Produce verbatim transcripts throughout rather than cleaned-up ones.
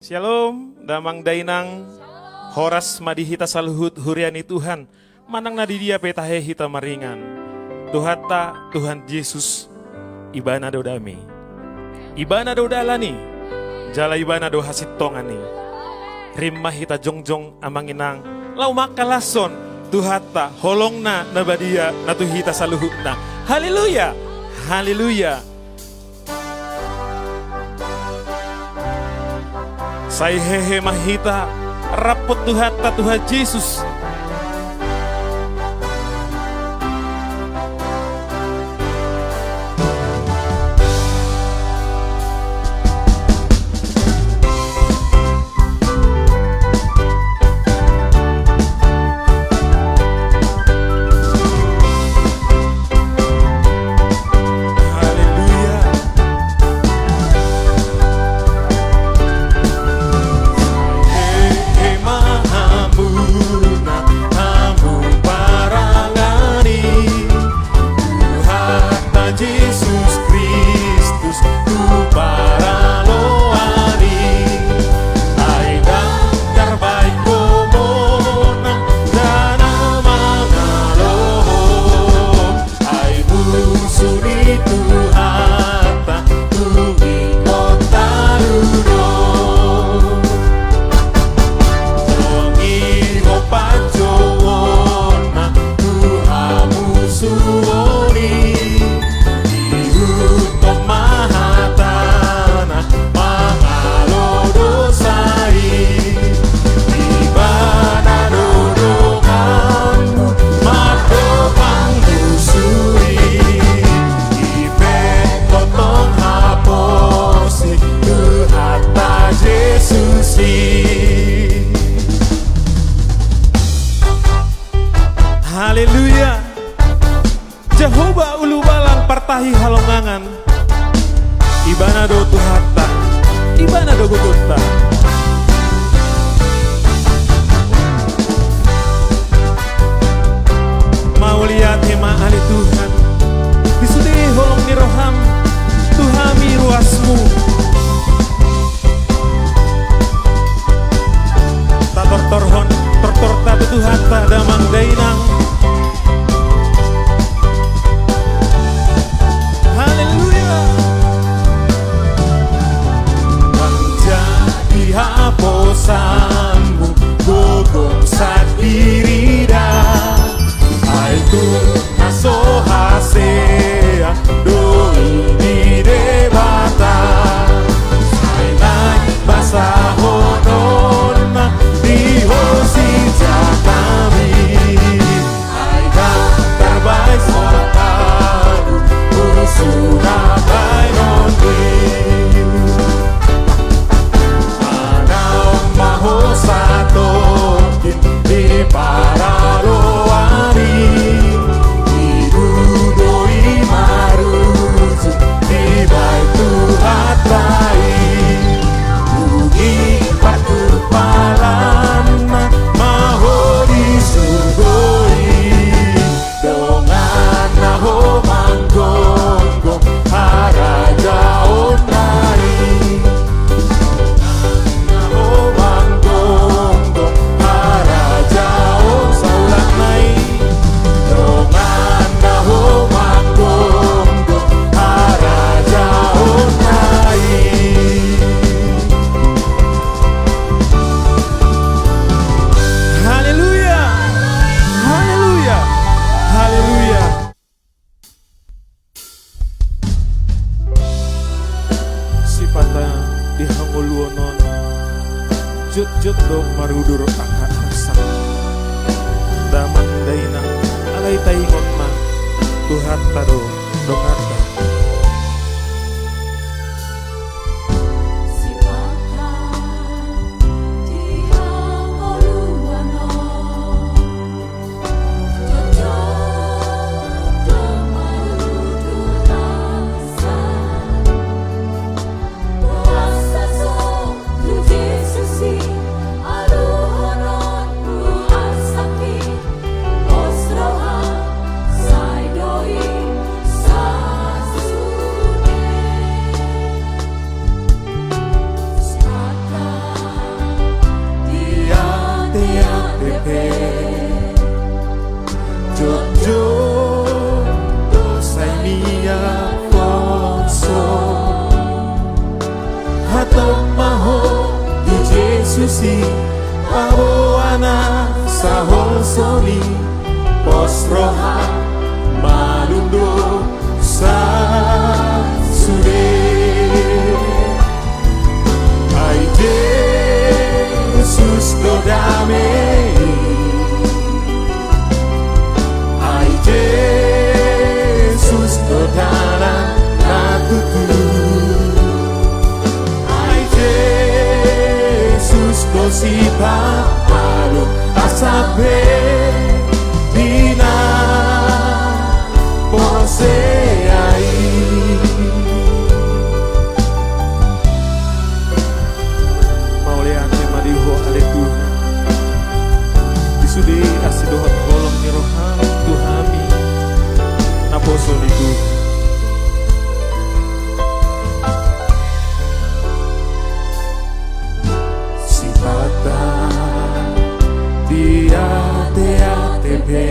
Syalom, damang dainang. Horas ma di hita saluhut huria ni Tuhan. Manang na di dia pe tahe hita maringan, Tuhanta, Tuhan Jesus, Ibana do dame i, Ibana do dalan i, jala Ibana do hasintongan i. Rim ma hita jongjong, amang inang, laho mangkalashon Tuhanta holongna na badia na tu hita saluhutna. Haleluya. Haleluya. Sai hehe ma hita, rap tu Tuhanta, Tuhan Jesus. Haleluya. Sai hehe ma hamuna, hamu parangan i, Tuhanta Jesus Kristus tu paraloan i. Ai ndang tarbaen ho monang, ndang na mangalohon. Ai musu ni Tuhanta, tung ingkon talu do. Songon i do panjouonna tu hamusuon i, ihuthon ma hatana, mangalo dosa i. Ibana do donganmu, mandongani musu i. Dipehothon haposi Tuhanta Jesus i. Haleluya. Jahowa ulubalang partahi halongangan. Ibana do Tuhanta, Ibana do gogonta. Mauliate ma ale Tuhan, di sude holong ni roham tu hami ruasmu. Tatortorhon tortorta tu Tuhanta, damang dainang. Haleluya. Manjadi haposanmu gogom sandiri da. Ai tung na so hasea do i di Debata, sai naeng basahononna di ho sinjatami. Ai ndang tarbaen ho ahu, musu na baenon i. Manang ma ho satongkin di paraloan i, ibu do i marujung dibaen Tuhanta i. Dung i partumpalanna ma ho di surgo i. Donganna ho manggonggong harajaonna i. Donganna ho manggonggong harajaon saulakna i. Donganna ho manggonggong harajaonna i. Haleluya. Haleluya. Haleluya. Sipata di hangoluon on, jotjot do marudur angka arsak. Damang dainang, alai taingot ma, Tuhanta do donganta. Pos roham malum do sasude. Ai Jesus do dame i. Ai Jesus do dalan na tutu. Ai Jesus do sipamalum asa pe di na porsea i. Mauliate ma di Ho ale Tuhan. Di sude asi dohot holong ni roham tu hami naposo ni Tuhan. Sipata di ate-ate pe,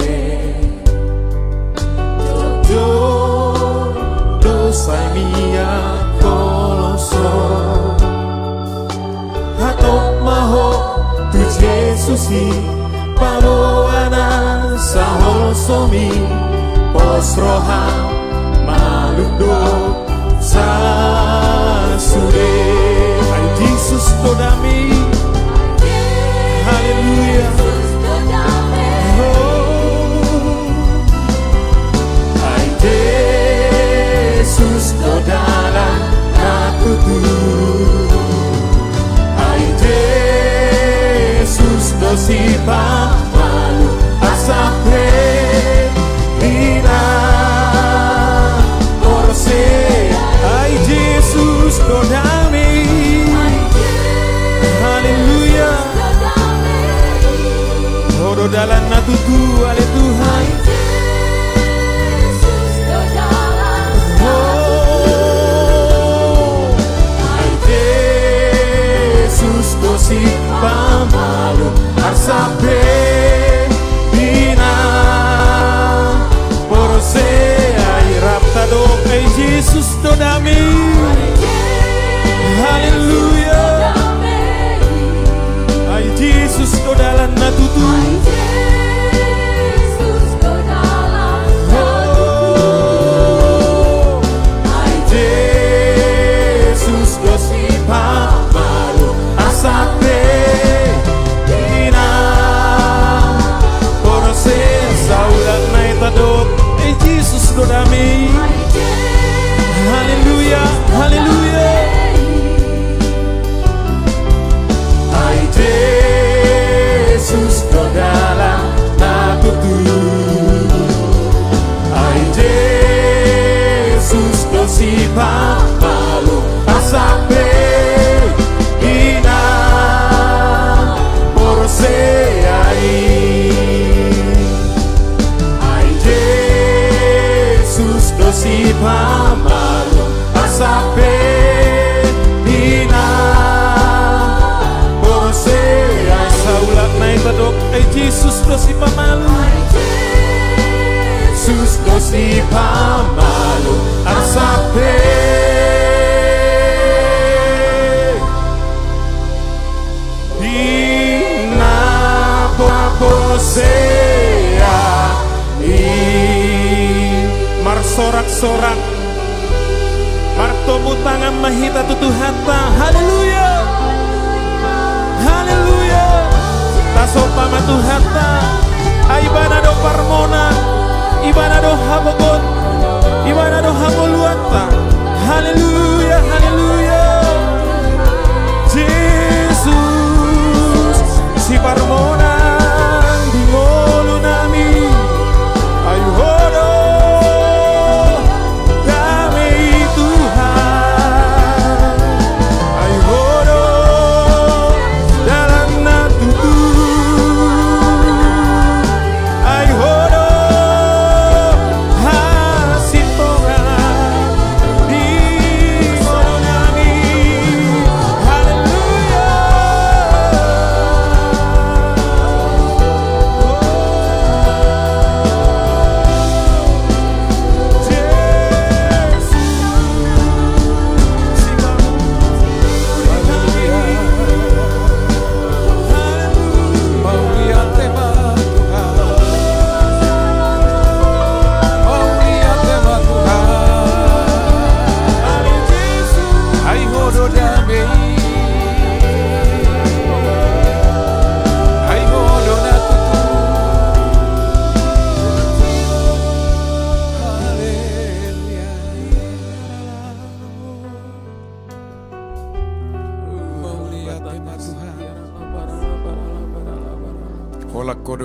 jotjot do sai miak holso. Hatop ma ho tu Jesus i, paloan asa holsomi, pos roham malum do sasude. Ai Jesus do dame i. Haleluya. Oh. Ai Jesus do dalan na tutu. Ai Jesus do sipamalum asa pe di na porsea. Ai Jesus do dame i. Haleluya. Ho do dalan na tutu ale Tuhan. Oh. Ai Jesus do sipamalum asa pe di na porsea i. Rap tadok, ai Jesus do dame i. Haleluya. Ai Jesus do dalan na tutu. Oh. Ai Jesus do sipamalum asa pe di na porsea. Saulak nai tadok, ai Jesus do dame i. Haleluya, haleluya. Ai Jesus do dalan na tutu. Ai Jesus do sipamalum asa pe di na porsea i. Ai Jesus do sipamalum asa pe di na porsea i. Saulak nai tadok, ai Jesus do sipamalum. Jesus do sipamalum asa pe di na porsea i. Marsorak-sorak, martopuk tangan ma hita tu Tuhanta. Haleluya. Haleluya. Tasomba ma Tuhanta. Ai Ibana do parmonang, Ibana do hagogoon, Ibana do hangoluanta. Haleluya, haleluya. Jesus, siparmonang di ngolunami. Ai Ho do dame i Tuhan. Ai Ho do dalan na tutu.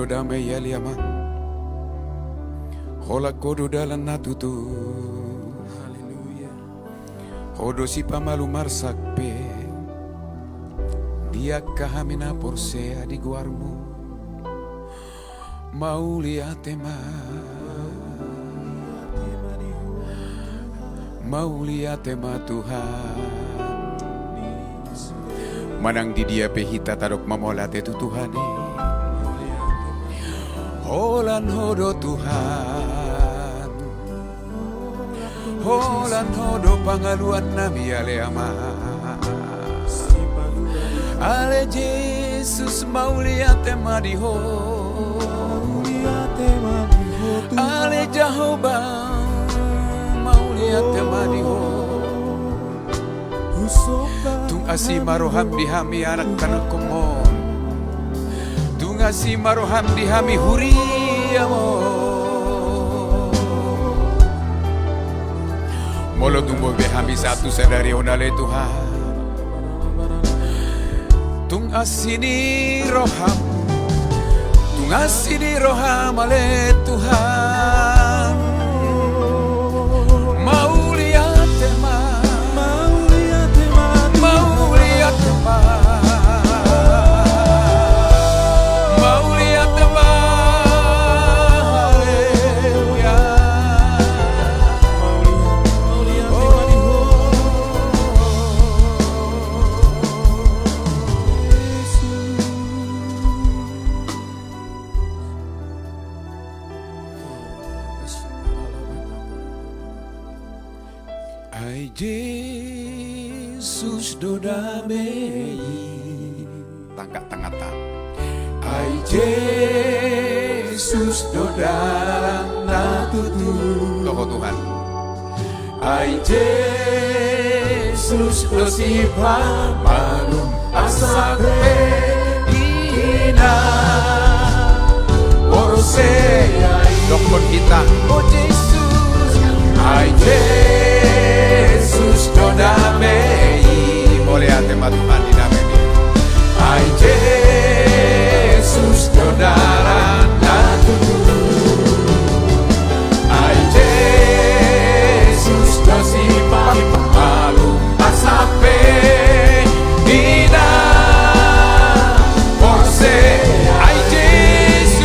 Dame i ale Amang. Holan Ho do dalan na tutu. Haleluya. Ho do sipamalum arsak pe. Di angka hami na porsea di goarMu. Mauliate ma. Mauliate ma Tuhan. Manang di dia pe hita tadok ma mauliate tu Tuhan i. Holan Ho do Tuhan. Holan Ho do pangaluan nami ale Amang. Ale Jesus, mauliate ma di Ho. Mauliate ma di Ho, Tuhan. Ale Jahowa, mauliate ma di Ho. Tung asi ma rohaM di hami anak-anakMon. Tung asi ma rohaM di hami huriaMon. Molo tung boi be hami sahat tu sadari on ale Tuhan. Tung asi ni rohaM. Tung asi ni rohaM ale Tuhan. Mauliate ma. Mauliate ma. Mauliate ma. Mauliate ma. Haleluya. Ai Jesus do dame i. Tangka tangata. Ai Jesus do dalan na tutu. Toho Tuhan. Ai Jesus do sipamalum arsak pe di na porsea i. Dokkon hita. O Jesus. Ai Jesus do dame i. Mauliate ma Tuhan di dame i. Ai Jesus do dalan na tutu. Ai Jesus do sipamalum arsak pe di na porsea i. Ai Jesus,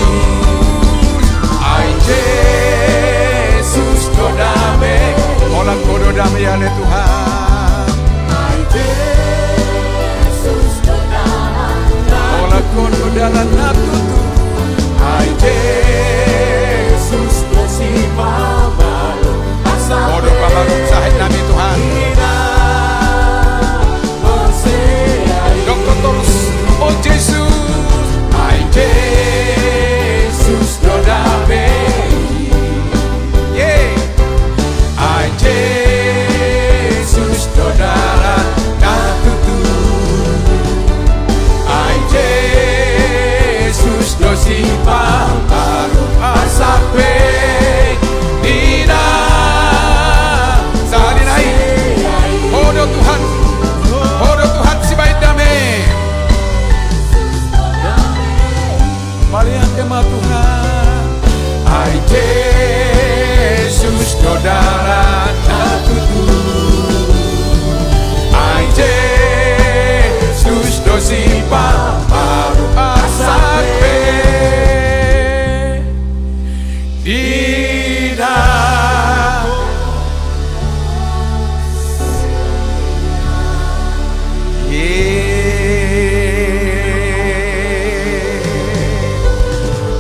ai Jesus do dame. Holan Ho do dame i ale Tuhan. Ai Jesus do dalan na tutu. Holan Ho do dalan na tutu. Ai Jesus do sipamalum arsak pe. Ho do pamalum sahit nami Tuhan. Dokkon torus, o Jesus. Ai Jesus do dame i. Ye. Ai Jesus do dalan na tutu. Ai Jesus do sipamalum arsak pe di na. Sahali nai. Ho do Tuhan. Ho do Tuhan sibahen dame. Mauliate ma Tuhan. Ai Jesus do dalan na tutu. Ai Jesus do sipamalum arsak pe di na.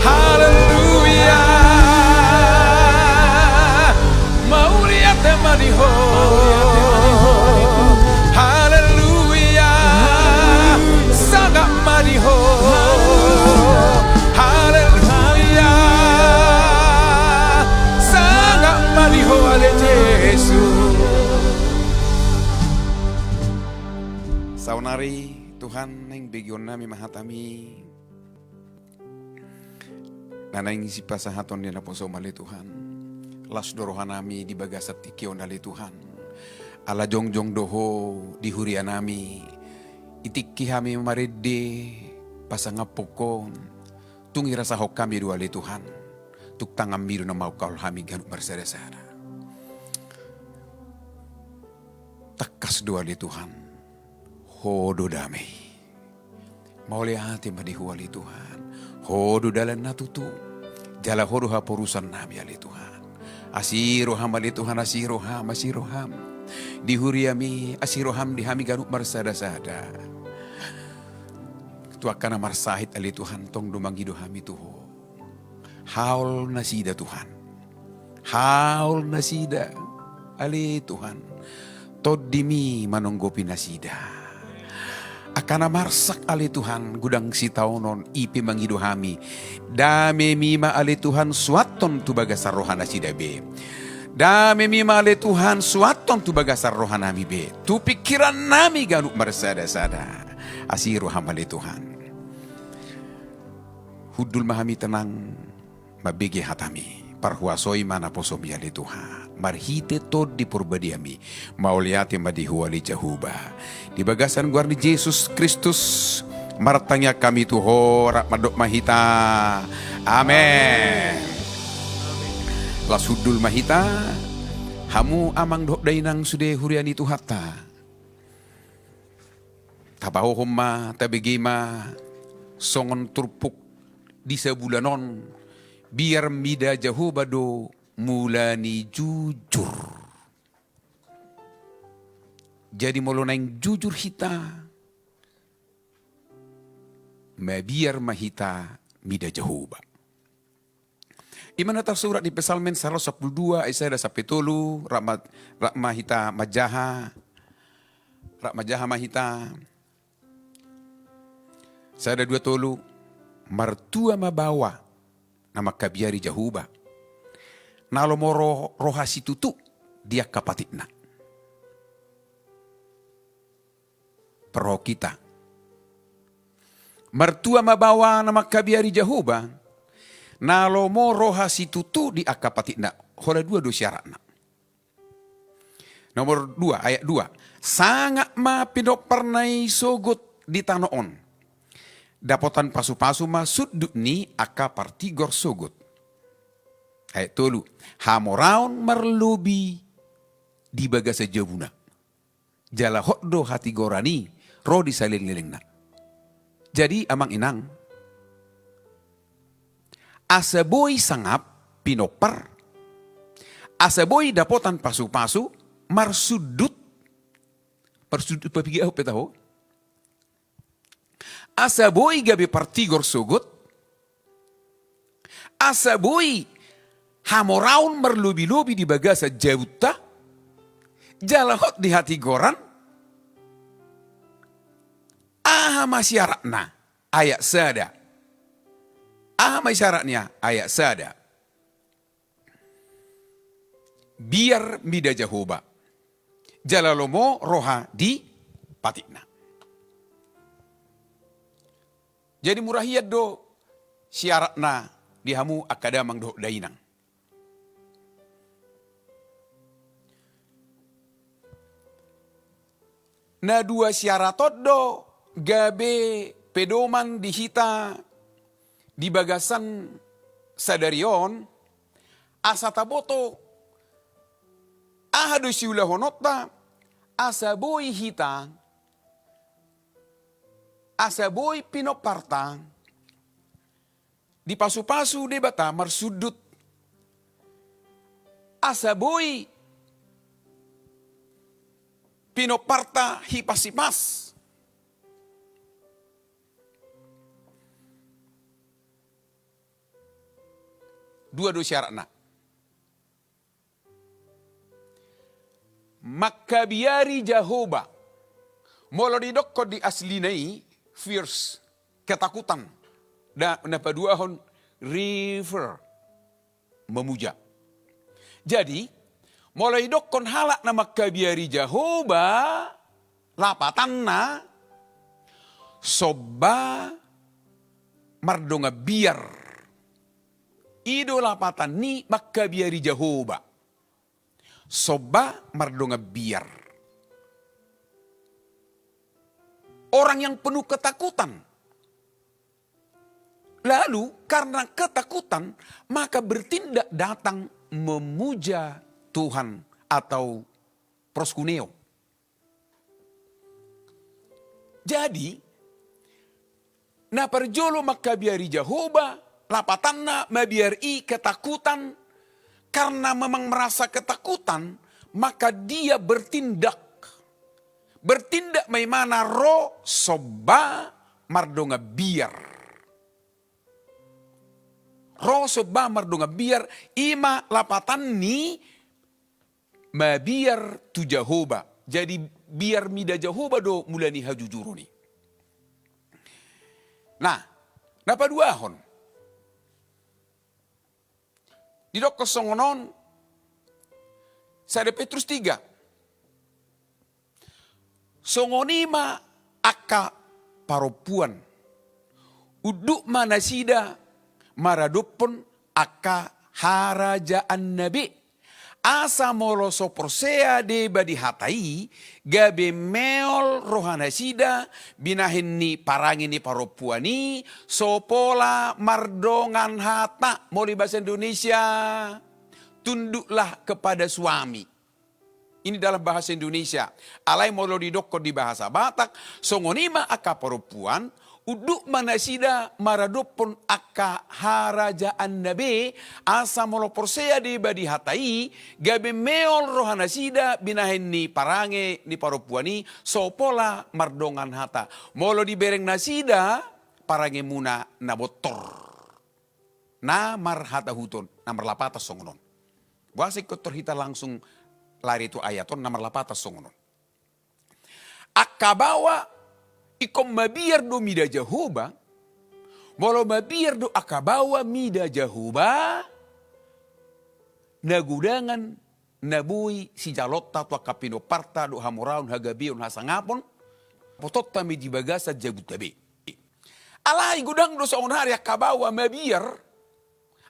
Haleluya. Mauliate ma di Ho. Haleluya. Sangap ma di Ho. Haleluya. Sangap ma di Ho ale Jesus. Saonari Tuhan, naeng begeonnami ma hataMi. Na naeng sipasahaton ni naposoM ale Tuhan. Las do rohanami di bagasan tingki on ale Tuhan. Ala jongjong do Ho di hurianami. Di tingki hami marende pasangaphon Ho. Tung irasahon hami do ale Tuhan, tung tanganmi do na mangkaol hami ganup marsada-sada. Tangkas do ale Tuhan, Ho do dame i. Mauliate ma di Ho ale Tuhan. Ho do dalan na tutu. Jala Ho do haporusannami ale Tuhan. Asi roham ale Tuhan, asi roham, asi roham. Di huriami, asi roham di hami ganup marsada-sada. Tu angka na marsahit ale Tuhan, tong do mangido hami tu Ho. Haol nasida Tuhan. Haol nasida ale Tuhan. TondiMi manonggopi nasida. Angka na marsak ale Tuhan, godang sitaonon, i pe mangido hami. DameMi ma ale Tuhan suanhon tu bagasan roha nasida be. DameMi ma ale Tuhan suanhon tu bagasan rohanami be, tu pingkirannami ganup marsada-sada. Asi roham ale Tuhan. Hundul ma hami tenang, mambege hataMi. Parhuasoi ma naposoMi ale Tuhan. Marhite Tondi ParbadiaMi. Mauliate ma di Ho ale Jahowa. Di bagasan goar ni Jesus Kristus, martangiang hami tu Ho, rap mandok ma hita. Amen. Las hundul ma hita. Hamu amang dohot dainang sude huria ni Tuhanta. Tapahohom ma, tabege ma, songon turpuk di sabulan on, biar mida Jahowa do mula ni jujur. Jadi molo naeng jujur hita, mabiar ma hita mida Jahowa. I ma na tarsurat di Psalmen saratus sampulu dua ayat sada sampe tolu, rap ma, rap ma hita manjaha, rap manjaha ma hita. Sada dua tolu, martua ma baoa na mangkabiari Jahowa, na lomo ro-, roha situtu di angka patikna. Parrohahon hita. Martua ma baoa na mangkabiari Jahowa, na lomo roha situtu di angka patikna. Holan dua do syaratna. Nomor dua, ayat dua. Sangap ma pinomparna i sogot di tano on. Dapotan pasu-pasu ma sundut ni angka partigor sogot. Ayat tolu. Hamoraon marlobi di bagasan jabuna. Jala hot do hatigoran i ro di saleleng-lelengna. Jadi, amang inang, asa boi sangap pinompar, asa boi dapotan pasu-pasu, marsundut, marsundut papiga ahu pe taho. Asa boi gabe partigor sogot, asa boi hamoraon marlobi-lobi di bagasan jabunta, jala hot di hatigoran, aha ma syaratna? Ayat sada. Aha ma syaratna? Ayat sada. Biar mida Jahowa. Jala lomo roha di patikna. Jadi mura hian do syaratna di hamu angka damang dohot dainang. Na dua syarat on do gabe pedoman di hita di bagasan sadari on, asa taboto aha do siulahononta, asa boi hita, asa boi pinomparta, dipasu-pasu Debata marsundut. Asa boi pinomparta hipas-hipas. Dua do syaratna. Mangkabiari Jahowa. Molo didokkon di aslina i, fears, ketakutan. Na, na paduahon, rever, memuja. Jadi, molo didokkon halak na mangkabiari Jahowa, lapatanna, somba mardongan biar. I do lapatan ni mangkabiari Jahowa. Somba mardongan biar. Orang yang penuh ketakutan. Lalu karena ketakutan, maka bertindak datang memuja Tuhan atau proskuneo. Jadi, na parjolo mangkabiari Jahowa, lapatanna mabiar i ketakutan, karena memang merasa ketakutan, maka dia bertindak. Bertindak ma imana ro somba mardongan biar. Ro somba mardongan biar, ima lapatan ni mabiar tu Jahowa. Jadi biar mida Jahowa do mula ni hajujuron i. Nah, na paduahon. Didokkon songon on, sada Petrus tiga. Songon i ma angka parompuan. Unduk ma nasida maradophon angka harajaanna be. Asa molo so porsea deba di hata i, gabe meol rohanasida binahen ni parange ni parompuan i, so pola mardongan hata. Molo di bahasa Indonesia, tunduklah kepada suami. Ini dalam bahasa Indonesia. Alai molo didokkon di bahasa Batak, songon i ma angka parompuan, unduk ma nasida maradophon angka harajaanna be, asa molo porsea deba di hata i, gabe meol rohanasida binahen ni parange ni parompuan i, so pola mardongan hata. Molo dibereng nasida parangemuna na bontor. Na marhatahuton, na marlapatan songon on. Boasa ingkon tor hita langsung lari tu ayat on, na marlapatan songon on. Angka baoa ingkon mabiar do mida Jahowa, molo mabiar do angka baoa mida Jahowa, na godangan na boi sijaloonta tu angka pinomparta dohot hamoraon, hagabeon, hasangapon, botoonta ma i di bagasan jabunta be. Alai godang do saonari angka baoa mabiar,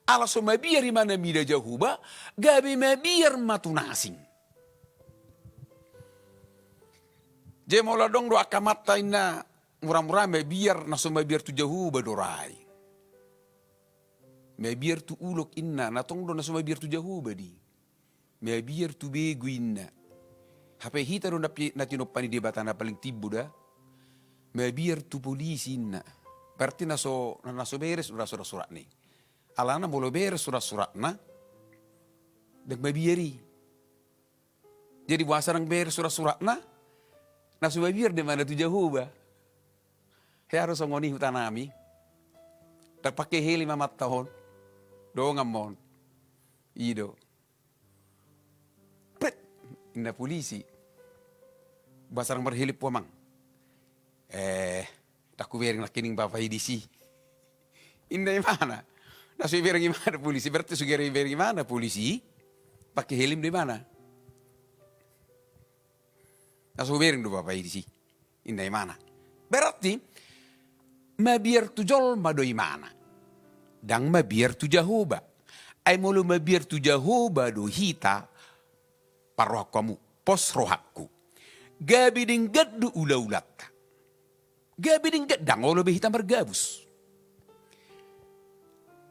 ala so mabiar imana mida Jahowa, gabe mabiar ma tu na asing. Jadi molo adong do angka amanta inna, muramura mabiar, na so mabiar tu Jahowa do ra i. Mabiar tu ulok inna, na tong do na so mabiar tu Jahowa do i. Mabiar tu begu inna. Hape hita do na pi-, na tinompa ni Debata na paling timbo da. Mabiar tu polisi inna. Berarti na so, na, na so beres do surat-suratna i. Alana molo beres surat-suratna, ndang mabiar i. Jadi boasa ndang beres surat-suratna, na so mabiar do imana tu Jahowa. Hea do songon i hutanami. Ndang pake helm amanta on. Dongan ma on. I do. Pret! Inna polisi. Boasa ndang marhelm ho amang? Eh, ndang hubereng nangkining bapak i disi. Inna imana. Na so ibereng imana polisi, berarti so gari ibereng imana polisi. Pake helm do imana. Na so hubereng do bapak i disi. Inna imana. Berarti mabiar tu jolma do imana. Ndang mabiar tu Jahowa. Ai molo mabiar tu Jahowa do hita, parrohangku hamu, pos rohangku. Gabe denggan do ula-ulanta. Gabe denggan, ndang olo be hita margabus.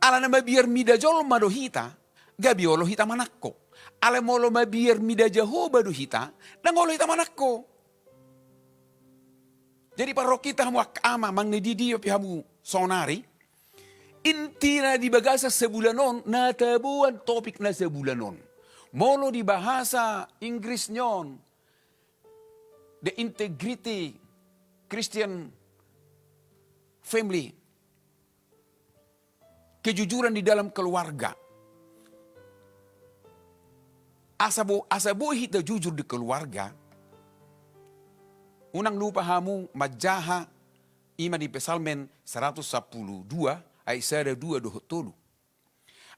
Alana mabiar mida jolma do hita, gabe olo hita manangko. Alai molo mabiar mida Jahowa do hita, ndang olo hita manangko. Jadi parrohanta hamu angka amang, manang na di dia pe hamu saonari, inti na di bagasan sabulan on, na taboan topik na sabulan on. Molo di bahasa Inggris nion, The Integrity Christian Family. Kejujuran di dalam keluarga. Asa bo-, asa boi hita jujur di keluarga. Unang lupa hamu manjaha ima di Psalmen seratus sampulu dua ayat sada, dua dohot tolu.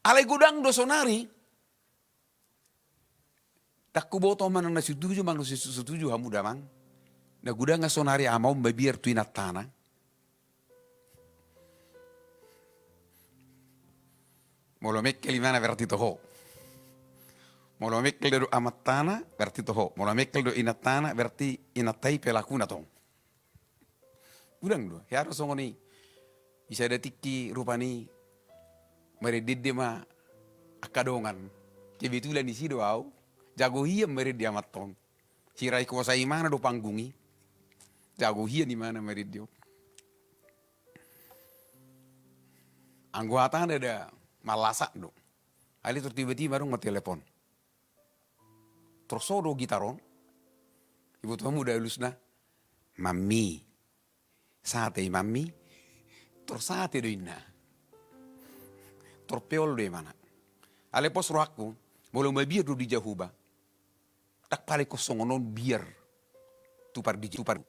Alai godang do saonari, ndang huboto manang na setuju manang na so setuju hamu damang. Na godang saonari ama on mabiar tu inantana. Molo mengkel imana berarti toho. Molo mengkel do amantana berarti toho. Molo mengkel do inantana berarti inanta i pelakuna tong. Godang do, hea do songon i. Di sada tingki rupani marende-ende ma angka dongan. Kebetulan disi do au, jago hian marende amanta on. Sirah kuasa imana do panggung i. Jago hian imana marende on. Anggo hatana da mallasak do. Alai tor tiba-tiba adong ma telepon. Tor so do gitar on. Iboto hamu da alusna. Mammi. Sate i mammi. Tor sate do inna. Tor peol do imana. Alai pos rohangku, molo mabiar do di Jahowa, ndang paling ingkon songon on biar tu pardi-, tu par-,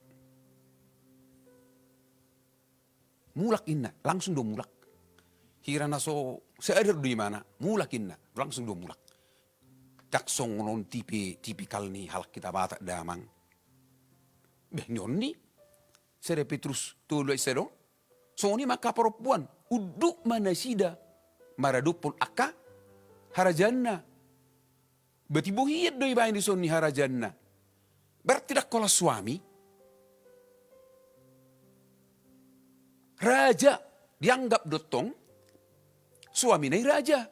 mulak inna, langsung do mulak. Hira na so sadar do imana, mulak inna, langsung do mulak. Ndang songon on tipe, tipikal ni halak hita Batak damang. Beh, nion ni sada Petrus tolu ayat sada on. Songon i ma angka parompuan, unduk ma nasida maradophon angka harajaanna. Berarti bohian do ibaen dison ni harajaanna. Berarti ndang holan suami raja, dianggap do tong suamina i raja.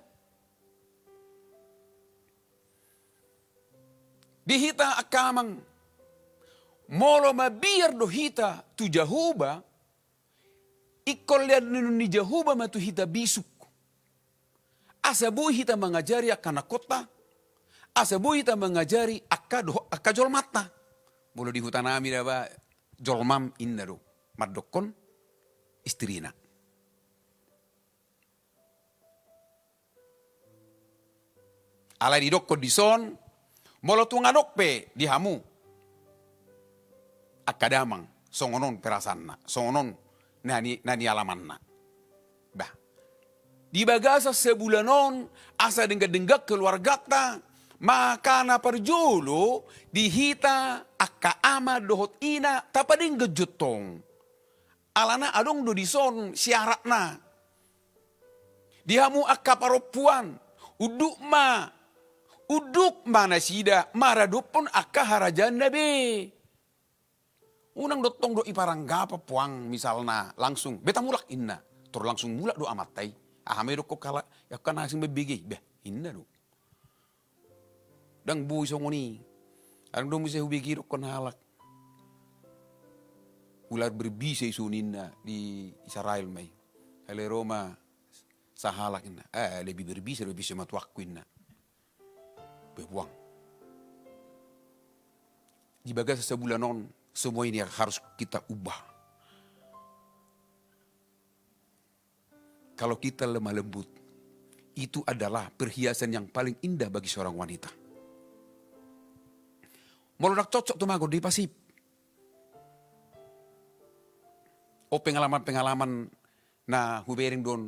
Di hita angka amang, molo mabiar do hita tu Jahowa, ingkon lean ni Jahowa ma tu hita bisuk. Asa boi hita mangajari angka anakhonta, asa boi hita mangajari angka dohot angka jolmanta. Molo di huta nami da ba, jolmam inna do mandokkon istrina. Alai didokkon dison, molo tung adong pe di hamu angka damang songon on perasaanna, songon on na ni, na nialamanna. Bah, di bagasan sabulan on, asa denggan-denggan keluarganta, maka na parjolo di hita angka ama dohot ina tapadenggan jo tong. Alana adong do dison syaratna. Di hamu angka parompuan, unduk ma, unduk ma nasida maradophon angka harajaanna be. Unang do tong do iparanggapan puang misalna langsung, be tamulak inna. Tor langsung mulak do amanta i. Aha ma idokkon halak, angka na asing be bege i, bah, inna do. Ndang boi songon i. Adong do muse hubege idokkon halak. Ular berbisa i, songon i ninna, di Israel ma i. Alai ro ma sahalak inna. Eh, lebih berbisa do bisa matuakku inna. Be buang. Di bagasan sabulan on, semua ini harus kita ubah. Kalau kita lemah lembut, itu adalah perhiasan yang paling indah bagi seorang wanita. Molo ndang cocok tumagon di pasip. O, pengalaman-pengalaman na hubereng do on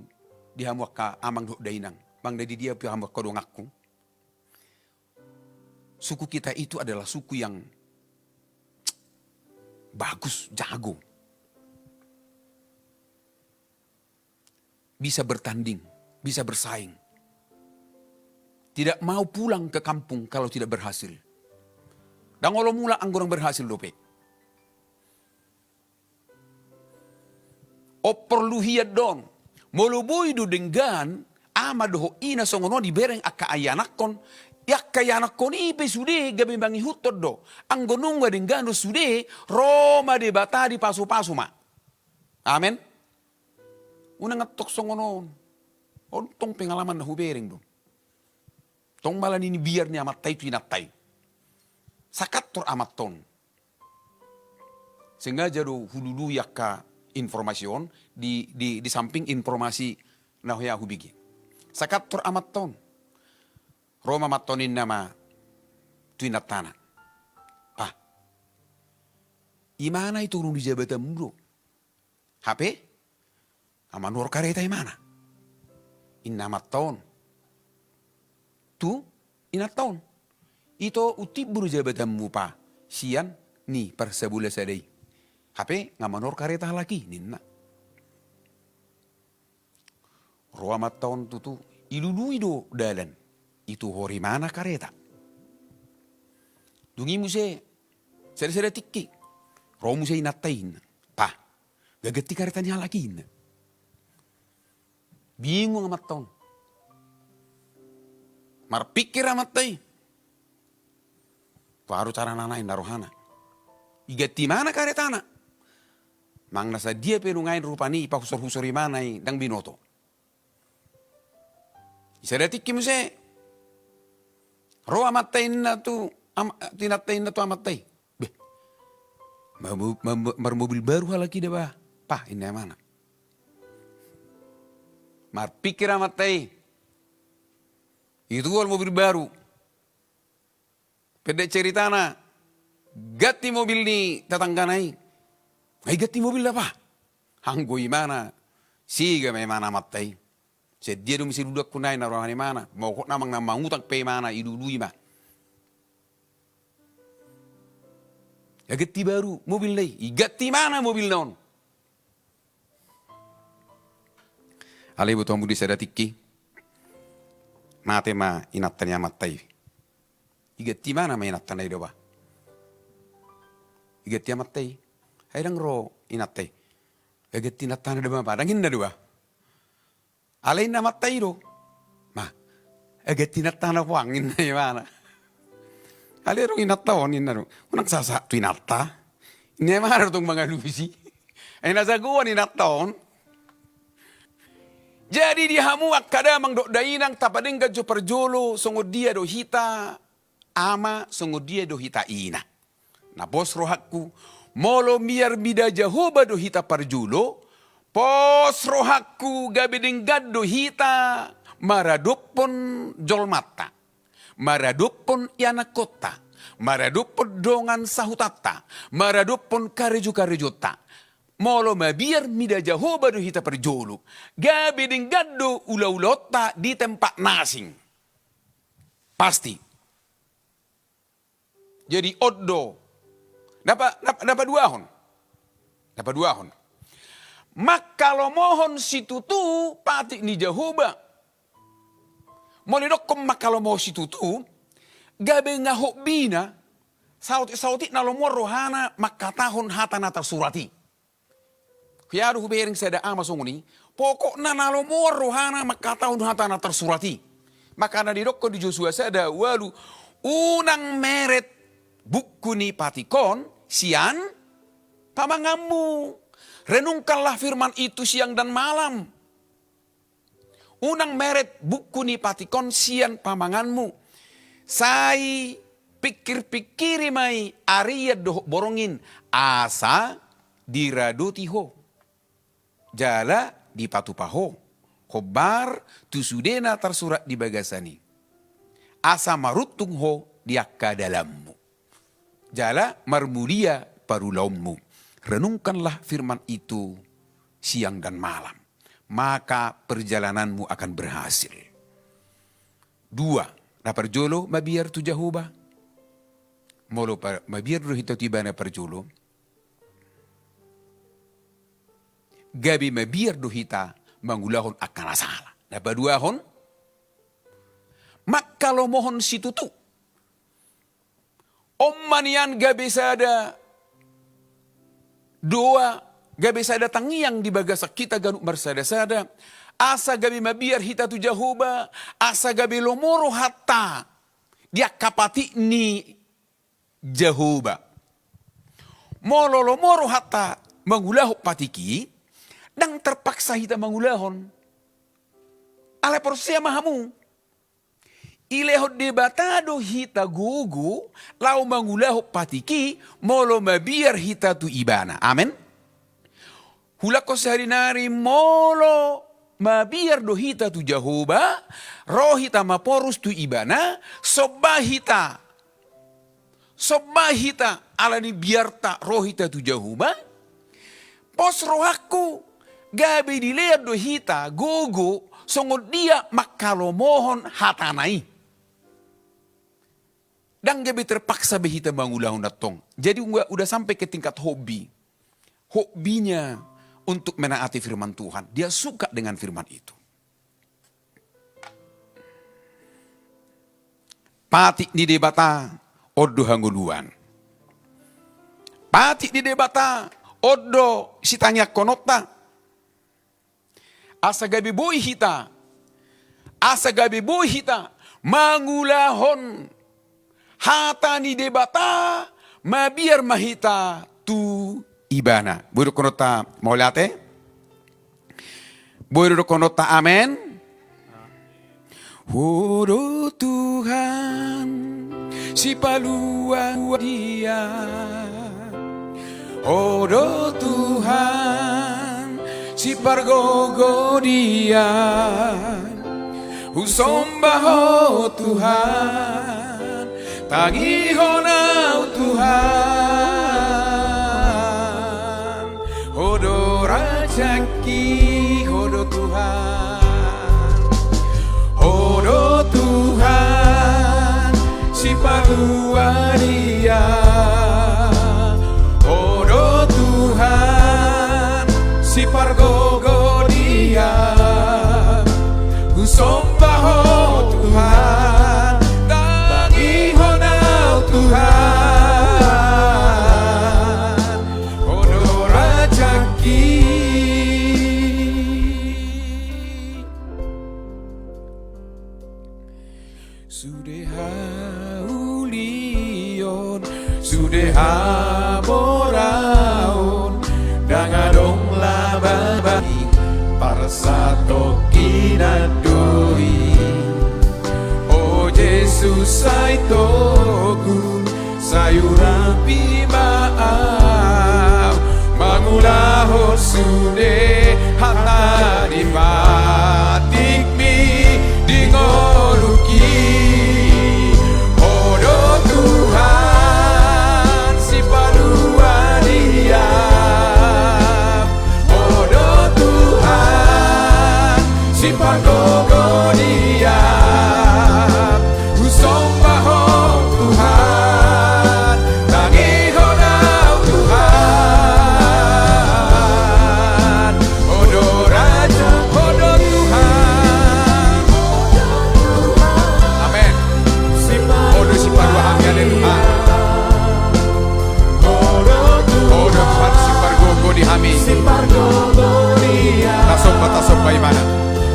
di hamu angka amang dohot dainang. Manang na di dia pe hamu angka donganku. Suku kita itu adalah suku yang bagus, jago. Bisa bertanding, bisa bersaing. Tidak mau pulang ke kampung kalau tidak berhasil. Ndang olo mulak anggo ndang berhasil dope. O, porlu hian do on. Molo boi do denggan ama dohot ina songon on dibereng angka ianakhon, i angka ianakhon i pe sude gabe mangihuthon do. Anggo nunga denggan do sude, ro ma Debata dipasupasu ma. Amen. Unang antong songon on. On tong pengalaman na hubereng do. Tong mala nini biar ni amanta i tu inanta i. Sahat tor amanta on. Sengaja do hulului angka informasi on di, di, di samping informasi na hea hubege. Sahat tor amanta on. Ro ma amanta on, ninna ma tu inantana. Pa, imana i torus di jabatanmu do. Hape nga manuhor kareta imana, ninna amanta on tu inanta on. Ito, untimbo do jabatanmu, Pa, sian ni parsabola sada i. Hape nga manuhor kareta halak i, ninna. Ro amanta on tutu, ilului do dalan, ituhor imana kareta. Dung i muse sada-sada tingki, ro muse inanta i, ninna. Pa, gaganti kareta ni halak i, ninna. Bingung amanta on. Marpingkir amanta i. Baru carana nai na rohana. Iganti ibana karetana. Manang na sadia pe nunga i rupani, ipahusor-husor ibana i, ndang binoto. Di sada tingki muse. Ro amanta i ninna tu, am-, tu inanta i ninna tu amanta i. Beh. Ma-, ma-, ma-, marmobil baru halak i da bah. Pah, ninna ibana. Marpingkir amanta i. Ituhon mobil baru. Pendek ceritana, ganti mobil ni tetanggana i. Ai ganti mobil da bah. Anggo ibana, sega ma ibana amanta i. Sadia do muse duduk nai na roha ni ibana. Pokokna manang na mangutang pe ibana, idudu i ma. Ai ganti baru mobilna i, iganti ibana mobilna on. Alai boto hamu di sada tingki. Mate ma inanta ni amanta i. Iganti ibana ma inantana i da bah. Iganti amanta i. Ai ndang ro inanta i. Ai ganti inantana da bah, ndang ninna da bah. Alai ninna amanta i do. Ma, ai ganti inantana puang ninna ibana. Alai adong inanta on ninna do. Unang sahat-sahat tu inanta. Ninna ibana do tong mangalusi. Ai na jagoan inanta on. Jadi di hamu angka damang dohot dainang tapadenggan jo parjolo songon dia do hita ama, songon dia do hita ina. Na pos rohangku, molo mabiar mida Jahowa do hita parjolo, pos rohangku gabe denggan do hita maradophon jolmanta, maradophon ianakkonta, maradophon dongan sahutanta, maradophon karejo-karejonta. Molo mabiar mida Jahowa do hita parjolo, gabe denggan do ula-ulaonta di tempat na asing. Pasti. Jadi on do. Na pa-, na pa-, na paduahon. Na paduahon. Manghalomohon situtu patik ni Jahowa. Molo didokkon manghalomohon situtu, gabe nga hobbina, saotik-saotik na lomoan rohana mangkatahon hata na tarsurat i. Hea do hubereng sada ama songon i, pokokna na lomoan rohana mangkatahon hata na tarsurat i. Makana didokkon di Josua sada ualu, unang meret buku ni patik on sian pamanganmu. Renungkanlah firman itu siang dan malam. Unang meret buku ni patik on sian pamanganmu. Sai pingkir-pingkiri ma i arian dohot borngin, asa diradoti ho. Jala dipatupa ho. Hombar tu sude na tarsurat di bagasan i. Asa maruntung ho di angka dalanmu. Jala marmulia parulaonmu. Renungkanlah firman itu siang dan malam, maka perjalananmu akan berhasil. Dua, na parjolo mabiar tu Jahowa. Molo pa-, mabiar do hita tu ibana parjolo, gabe mabiar do hita mangulahon angka na sala. Na paduahon, manghalomohon situtu. On ma nian gabe sada doa, gabe sada tangiang di bagasan hita ganup marsada-sada, asa gabe mabiar hita tu Jahowa, asa gabe lomo rohanta di angka patik ni Jahowa. Molo lomo rohanta mangulahon patik i, ndang terpaksa hita mangulahon. Alai porsea ma hamu. Dilehon Debata do hita gogo laho mangulahon patik i, molo mabiar hita tu Ibana. Amen. Hulangkon sahali nari, molo mabiar do hita tu Jahowa, ro hita maporus tu Ibana, somba hita. Somba hita ala ni biarta ro hita tu Jahowa. Pos rohangku, gabe dilean do hita gogo songon dia manghalomohon hatana i. Ndang gabe terpaksa be hita mangulahon antong. Jadi udah, udah sampai ke tingkat hobi. Hobinya untuk menaati firman Tuhan. Dia suka dengan firman itu. Patik ni Debata on do hangoluan. Patik ni Debata on do sitangiangkononta. asa gabe boi hita, asa gabe boi hita mangulahon hata ni Debata, mabiar ma hita tu Ibana. Boi dohononta mauliate? Boi dohononta amen? Ho do Tuhan, sipalua dia. Ho do Tuhan, sipargogo dia. Husomba Ho Tuhan, tangihon ahu Tuhan. Ho do rajangki, Ho do Tuhan. Ho do Tuhan, sipalua dia. Ho do Tuhan, sipargogo dia. Husomba Ho Tuhan, tangihon ahu Tuhan. Ho do rajangki. Sude haulion, sude hamoraon, ndang adong laba bani parsatongkinan do i. O Jesus, sai togu, sai urupi ma ahu, mangulahon sude hata ni patikmi di ngolungki. Ho do Tuhan, sipalua dia. Ho do Tuhan, sipargogo dia. Husomba Ho Tuhan, tangihon ahu Tuhan. Ho do raja, Ho do Tuhan. Amen. Ho do sipalua hami, haleluya. Ho do Tuhan, sipargogo di hami. Tasomba, tasomba Ibana.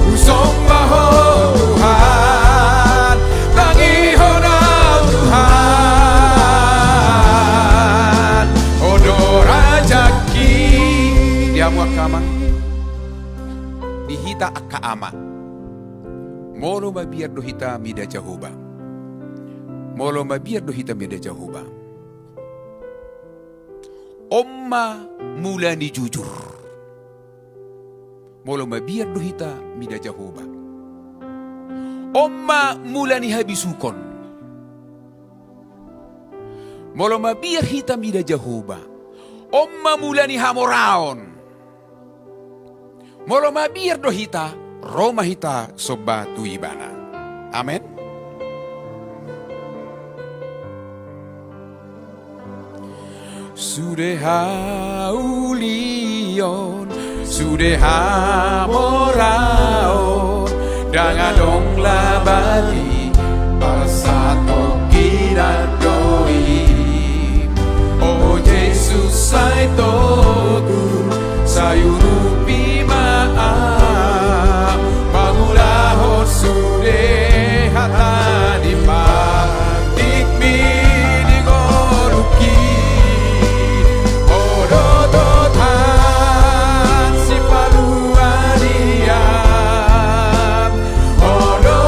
Husomba Ho Tuhan, tangihon ahu Tuhan. Ho do rajangki. Di hamu angka amang, di hita angka ama, molo mabiar do hita mida Jahowa. Molo mabiar do hita mida Jahowa, on ma mula ni jujur. Molo mabiar do hita mida Jahowa, on ma mula ni habisukon. Molo mabiar hita mida Jahowa, on ma mula ni hamoraon. Molo mabiar do hita, ro ma hita somba tu Ibana. Amen. Sude haulion, sude hamoraon, ndang adong laba ni parsatongkinan do i. O Jesus, sai togu, sai urupi ma ahu, mangulahon sude hata ni patikmi di ngolungki. Ho do Tuhan, sipalua dia. Ho do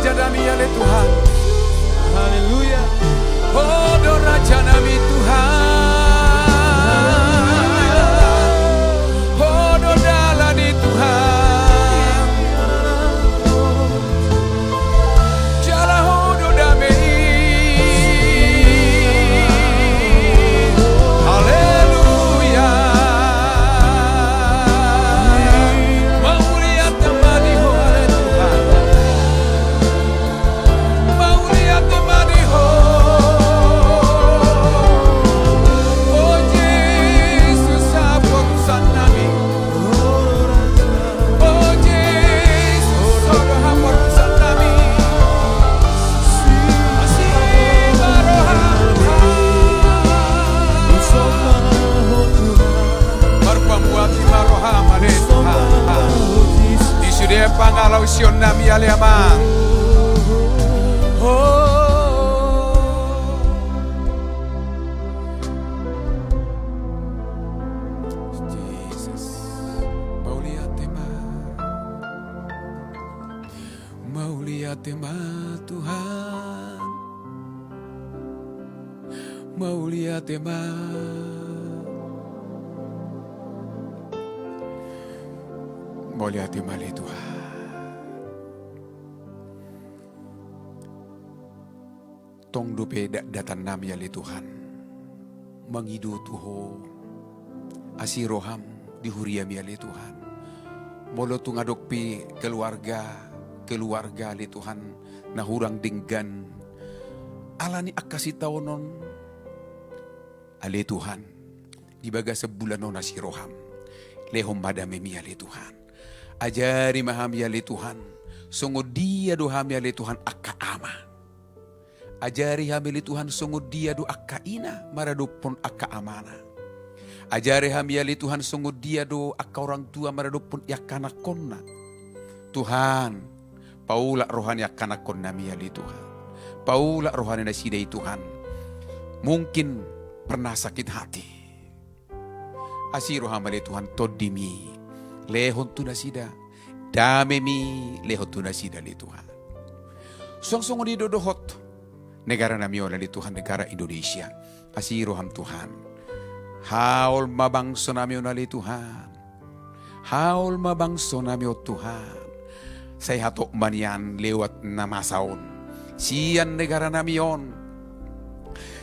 Raja nami ale Tuhan. Haleluya. Ho do Raja nami Tuhan. Ho do dalan i Tuhan. Jala ho do dame i. Haleluya. Mauliate ma di Ho ale Tuhan. Mauliate ma di Ho. O Jesus, haporusan nami. O Jesus, ho do haporusan nami. Asi ma roham. Marpambuati ma roham ale Tuhan. Di sude pangalaosion nami ale Amang. Oh. Jesus. Mauliate ma. Mauliate ma Tuhan. Mauliate ma. Mauliate ma ale Tuhan. Tong dope da-, datannami ale Tuhan. Mangido tu Ho. Asi roham di huriami ale Tuhan. Molo tung adong pe keluarga, keluarga ale Tuhan. Na hurang denggan. Alani angka sitaonon. Ale Tuhan, di bagasan bulan on asi roham. Lehon ma damemi ale Tuhan. Ajari ma hami ale Tuhan. Songon dia do hami ale Tuhan angka ama. Ajari hami ale Tuhan songon dia do angka ina maradophon angka amana. Ajari hami ale Tuhan songon dia do angka orang tua maradophon angka anakkonna. Tuhan, paulak roha ni angka anakkonnami ale Tuhan. Paulak roha ni nasida i Tuhan. Mungkin pernah sakit hati. Asi roham ale Tuhan tondimi. Lehon tu nasida. Damemi lehon tu nasida ale Tuhan. Suang songon i do dohot. Negara nami on ale Tuhan negara Indonesia. Asi roham Tuhan. Haol ma bangso nami on ale Tuhan. Haol ma bangso nami on Tuhan. Sai hatop ma nian lewat na masa on. Sian negara nami on.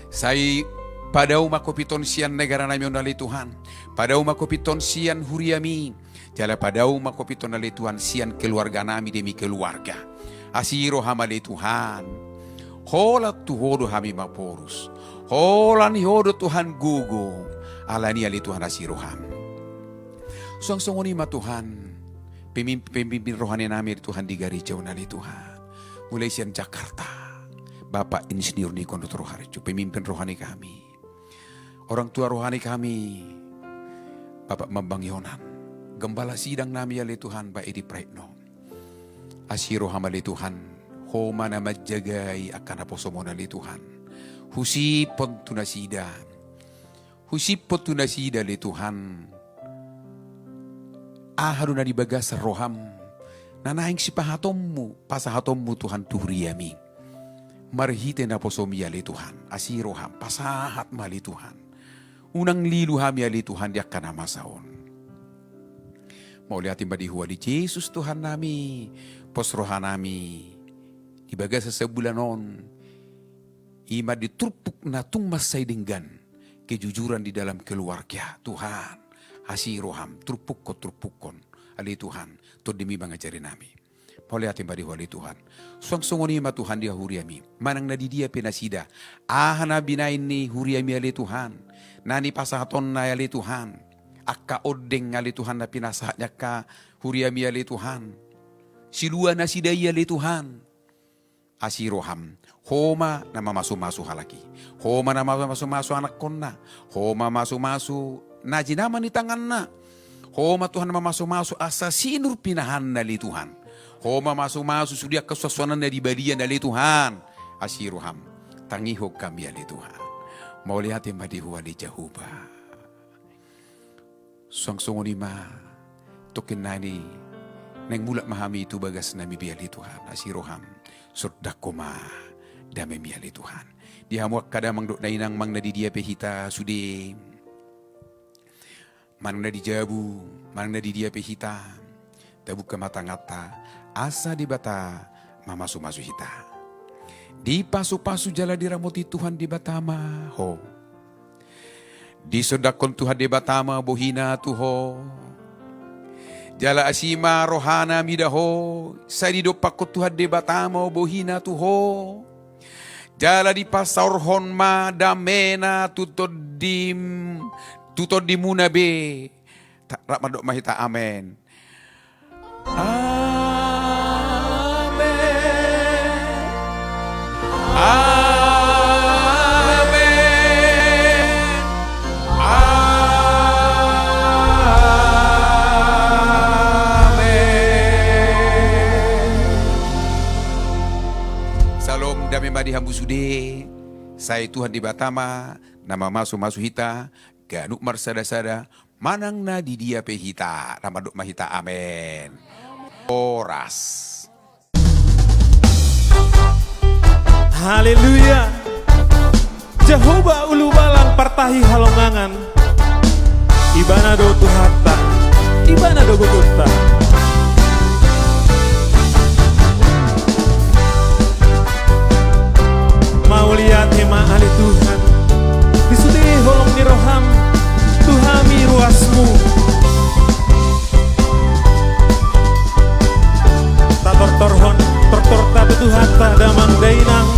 Sai padao ma covid on sian negara nami on ale Tuhan. Padao ma covid on sian huriami. Jala padao ma covid on ale Tuhan sian keluarga nami demi keluarga. Asi roham ale Tuhan. Holan tu Ho do hami mamporus. Holan Ho do Tuhan gogo. Alani ale Tuhan asi roham. Suang songon i ma Tuhan. Pemimpin, pemimpin rohani nami ale Tuhan di gareja on ale Tuhan. Mulai sian Jakarta. Bapak Insinyur Nikon Dottor Harjo. Pemimpin rohani kami. Orang tua rohani kami, Bapak Bambang Yonan, gembala sidang nami ale Tuhan, Pak Edi Praetno. Asi roham ale Tuhan, Ho ma na manjagai angka naposom on ale Tuhan. Husiphon tu nasida. Husiphon tu nasida ale Tuhan. Aha do na di bagasan roham. Na naeng sipahatonmu, pasahatonmu Tuhan tu huriami. Marhite naposomi ale Tuhan, asi roham, pasahat ma ale Tuhan. Unang lilu hami ale Tuhan di angka na masa on. Mauliate ma di Ho ale Jesus Tuhan nami, pos roha nami. Di bagasan sabulan on, i ma di turpuk na tung mansai denggan, kejujuran di dalam keluarga, Tuhan, asi roham, turpukkon, turpukkon, ale Tuhan, tondimi mangajari nami. Mauliate ma di Ho ale Tuhan. Suang songon i ma Tuhan di huriami. Manang na di dia pe nasida. Aha na binahen ni huriami ale Tuhan. Na nipasahatonna ale Tuhan. Angka ondeng ale Tuhan na pinasahat ni angka huriami ale Tuhan. Silua nasida i ale Tuhan. Asi roham. Ho ma na mamasumasu halak i. Ho ma na mamasumasu anakkonna. Ho ma mamasumasu na jinama ni tanganna. Ho ma Tuhan na mamasumasu asa sinur pinahanna ale Tuhan. Ho ma mamasumasu sude angka suansuananna di balian ale Tuhan. Asi roham. Tangihon hami ale Tuhan. Mauliate ma di Ho ale Jahowa. Suang songon i ma tongkin nai Naeng mulak ma hami tu bagas na mibeal i Tuhan, asi roham, sondangkon ma damem i ale Tuhan. Di hamu angka damang dohot dainang, manang na di dia pe hita sude, manang na di jabu, manang na di dia pe hita, tabuka ma tanganta, asa Debata mamasumasu hita. Dipasupasu jala diramoti Tuhan Debata ma ho. Disondangkon Tuhan Debata ma bohina tu ho. Jala asi ma rohana mida ho, sai didompakkon Tuhan Debata ma bohina tu ho. Jala dipasaorhon ma damena tu tondim, tu tondimuna be. Ta-, rap mandok ma hita amen. Amen. Amen. Amen. Salom, dame ma di hamu sude. Sai Tuhan Debata ma na mamasumasu hita ganup marsadasada, manang na di dia pe hita, rap mandok ma hita amen. Horas. Haleluya. Jahowa ulubalang partahi halongangan. Ibana do Tuhanta, Ibana do gogonta. Mauliate ma ale Tuhan, di sude holong ni roham tu hami ruasmu. Tatortorhon tortorta tu Tuhanta damang dainang.